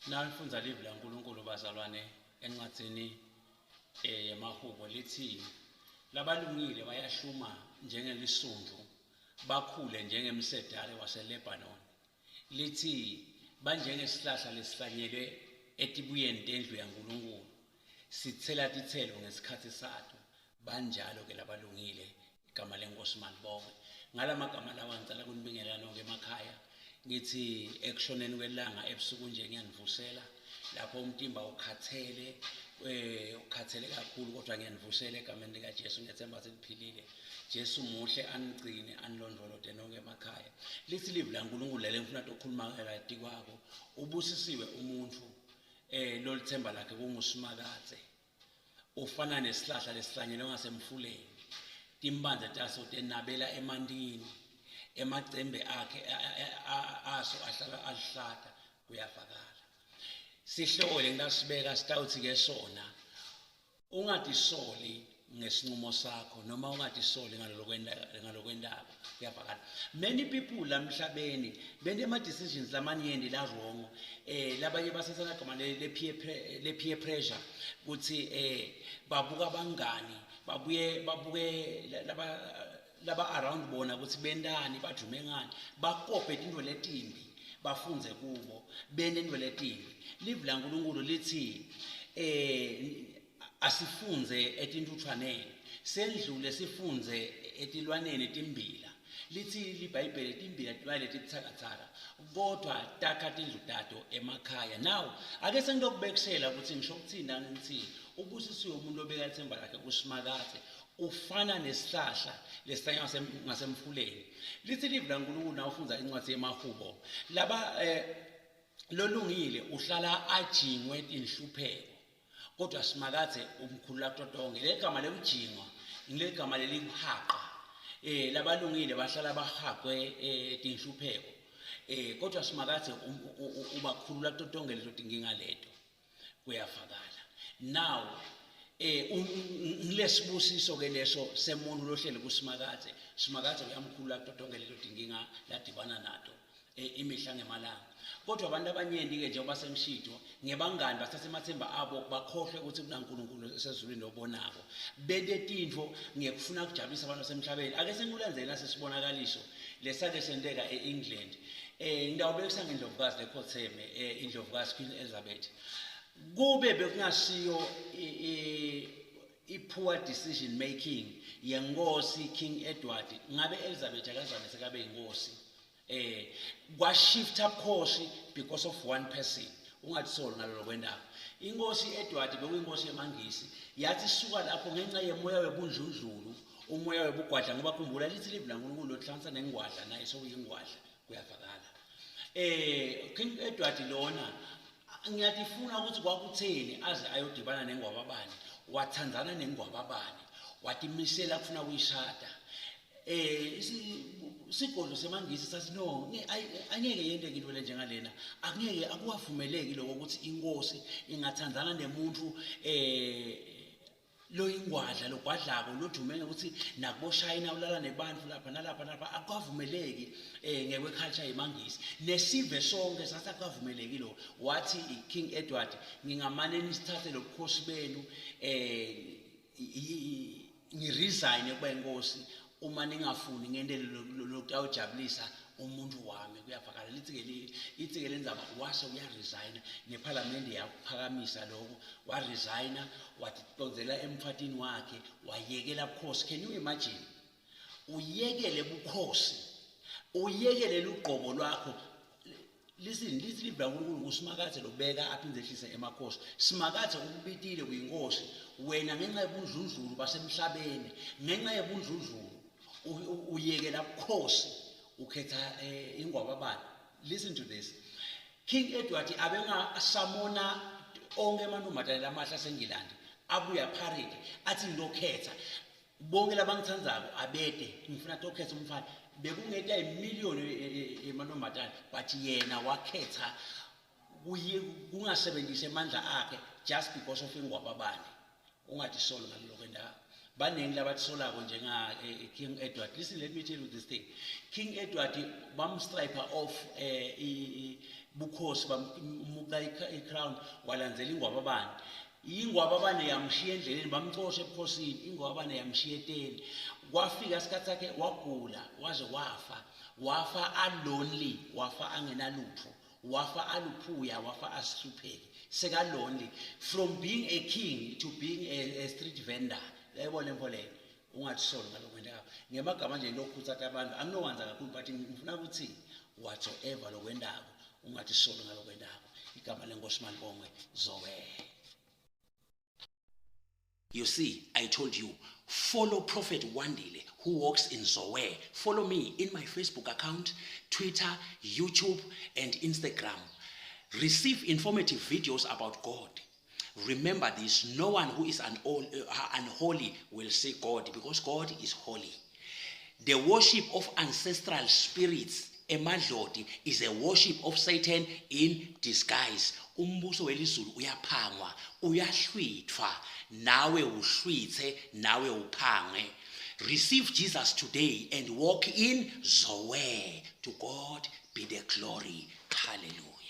Nalifundza livi laNkulunkulu bazalwane encwadzini yemahubo lithi labalungile bayahluma njengelisundvu bakhule njengemsedari waseLebanon. Lithi banjengesihlahla lesihlanyelwe etibuyeni tendlu yaNkulunkulu sithela titselo ngesikhatsi sato. Banjalo ke labalungile igama lenkosi malibongwe. Ngalamagama lawa ngicela kunibingelela nonke emakhaya. Ngithi ekushoneni kwelanga ebusuku nje ngiyanivusela lapho umtimba ukhathele ukhathele kakhulu kodwa ngiyanivusela egameni likaJesu ngiyethemba seniphilile. Jesu muhle anigcine anilondolote nonke emakhaya. Lithi livi laNkulunkulu lele ngifuna ukukhuluma ngalo tikwako. Ubusisiwe umuntu lolithemba lakhe kunguSimakadze. Ufana nesihlahla lesihlanyelwe ngasemfuleni. Timphandze taso tenabela emantini. Emacembe akhe aso ahlala aluhlata kuyavakala. Sihloko lengasibeka sitawutsi ke sona ungatisoli ngesinqumo sakho noma ungatisoli ngalokwentako kuyavakala. Many people lamhlabeni bente ama decisions lamanyenti la wrong labanye basatha lagama le peer pressure kuthi babuka bangani babuye babuke laba around bona ukuthi bentani badume ngani bakope tintfo letimbi bafunze kubo bente intfo letimbi. Livi laNkulunkulu lithi asifunze etintuthwaneni sendlule sifunze etilwaneni timbila. Lithi liBhayibheli timbila tilwane letibutsakatsaka kodwa takha tindlu tato emakhaya. Now ake sengitokubekisela ukuthi ngisho ukuthini ngithi ubusisiwe umuntu obeka ithemba lakhe kuSimakadze ufana nesihlahla lesihlanyelwa ngasemfuleni. Lithi livi laNkulunkulu na ufundza incwadi yemahubo laba lolungile uhlala ajingwe tinhlupheko kodwa Simakadze umkhulula kuto tonke. Legama lekujingwa ngilegama lelikuhaqa. Labalungile bahlala bahaqwe tinhlupheko kodwa Simakadze ubakhulula kuto tonke leto tinkinga leto kuyavakala. Now ngilesibusiso ke leso semuntu lohleli kuSimakadze. Simakadze uyamkhulula kuto tonke leto tinkinga ladibana nato imihla ngemalanga. Kodwa abantu abanyenti ke njengoba sengishito ngebangani bathatha emathemba abo bakhohlwe ukuthi kunaNkulunkulu esezulwini lobonako. Bente tintfo ngekufuna kujabulisa abantu basemhlabeni. Ake sengikulandzele nasesibonakaliso lesake senteka eEngland. Ngitawubekisa ngendlovukazi lekhotheme indlovukazi Queen Elizabeth. Kube bekungasiyo i-poor decision making yenkosi King Edward ngabe Elizabeth akazange sekabe inkosi. Kwa shift up course because of one person. Ungatisoli ngalolo kwendaba. Inkosi Edward bekuyinkosi yemangisi yathi suka lapho ngenxa yemoya webundlundlulu umoya webugwadla ngoba khumbula lithi livi laNkulunkulu lokuhlanganisa nengwadla naye sokuyingwadla kuyavakala. King Edward lona ngiyatifuna ukuthi kwakutheni aze ayodibana nengwababane wathandzana nengwababane watimisela kufuna kuyishada. Sigodlo semangisi sathi no angeke yenteke into lenjengalena angeke akuwavumeleki lokho ukuthi inkosi ingathandzana nemuntu loyingwadla logwadlako lodume ngekuthi nakuboshayina ulala nebantu lapha nalapha nalapha akukavumeleki ngekwe-culture yemangisi nesive sonke sathi akukavumeleki lo. Wathi King Edward ngingamane nisithathe lobukhosi benu ngiresign kuba inkosi uma ningafuni ngentele lokutawujabulisa umuntu wami kuyavakala. Lithi ke lenzaba wase uyaresigna neParliament yakuphakamisa lokho waresigna waticondzela emfatini wakhe wayekela bukhosi. Can you imagine uyekele bukhosi uyekele lugqobo lwakho? Listen, lithi livi laNkulunkulu nguSimakadze lobeka aphindze ehlise emakhosi. Simakadze ukubitile kuyinkosi wena ngenxa yebundlundlulu basemhlabeni ngenxa yebundlundlulu uyekela bukhosi ukhetha ingwababane. Listen to this. King Edward abengasamona onke amantombazane lamahle aseNgilandi abuya parade athi ngilokhetha bonke labangithandzako abede ngifuna tokhetha umfana. Bekungeta imiliyoni emantombazane but yena wakhetha kungasebenzisi amandla akhe just because of ingwababane. Ungatisoli ngaloko kwendaba. Baningi labatisolako njenga King Edward. Listen, let me tell you this thing. King Edward bamstripe off Bukhosi bamuka i-crown walandzela ingwababane. Ingwababane yamshiya endleleni bamcosha ebukhosini, ingwababane yamshiya eteni. Kwafika isikhathi sakhe wagula waze wafa. Wafa a-lonely, wafa angenalutho. Wafa aluphuya, wafa asihlupheki. Seka lonely from being a king to being a street vendor. Uyayibona intfo leyo? Ungatisoli ngalokwenteka. Ngemagama nje lokhutsata abantu anginowanza kakhulu but ngifuna ukuthi whatsoever lokwentako ungatisoli ngalokwentako. Igama lenkosi malibongwe Zoe. You see, I told you, follow Prophet Wandile, who walks in Zoe. Follow me in my Facebook account, Twitter, YouTube, and Instagram. Receive informative videos about God. Remember this, no one who is unholy will see God, because God is holy. The worship of ancestral spirits, emadloti, is a worship of Satan in disguise. Umbuso welizulu uyaphangwa, uyahlwithwa, nawe uhlwithe, nawe uphange. Receive Jesus today and walk in Zoe. To God be the glory. Hallelujah.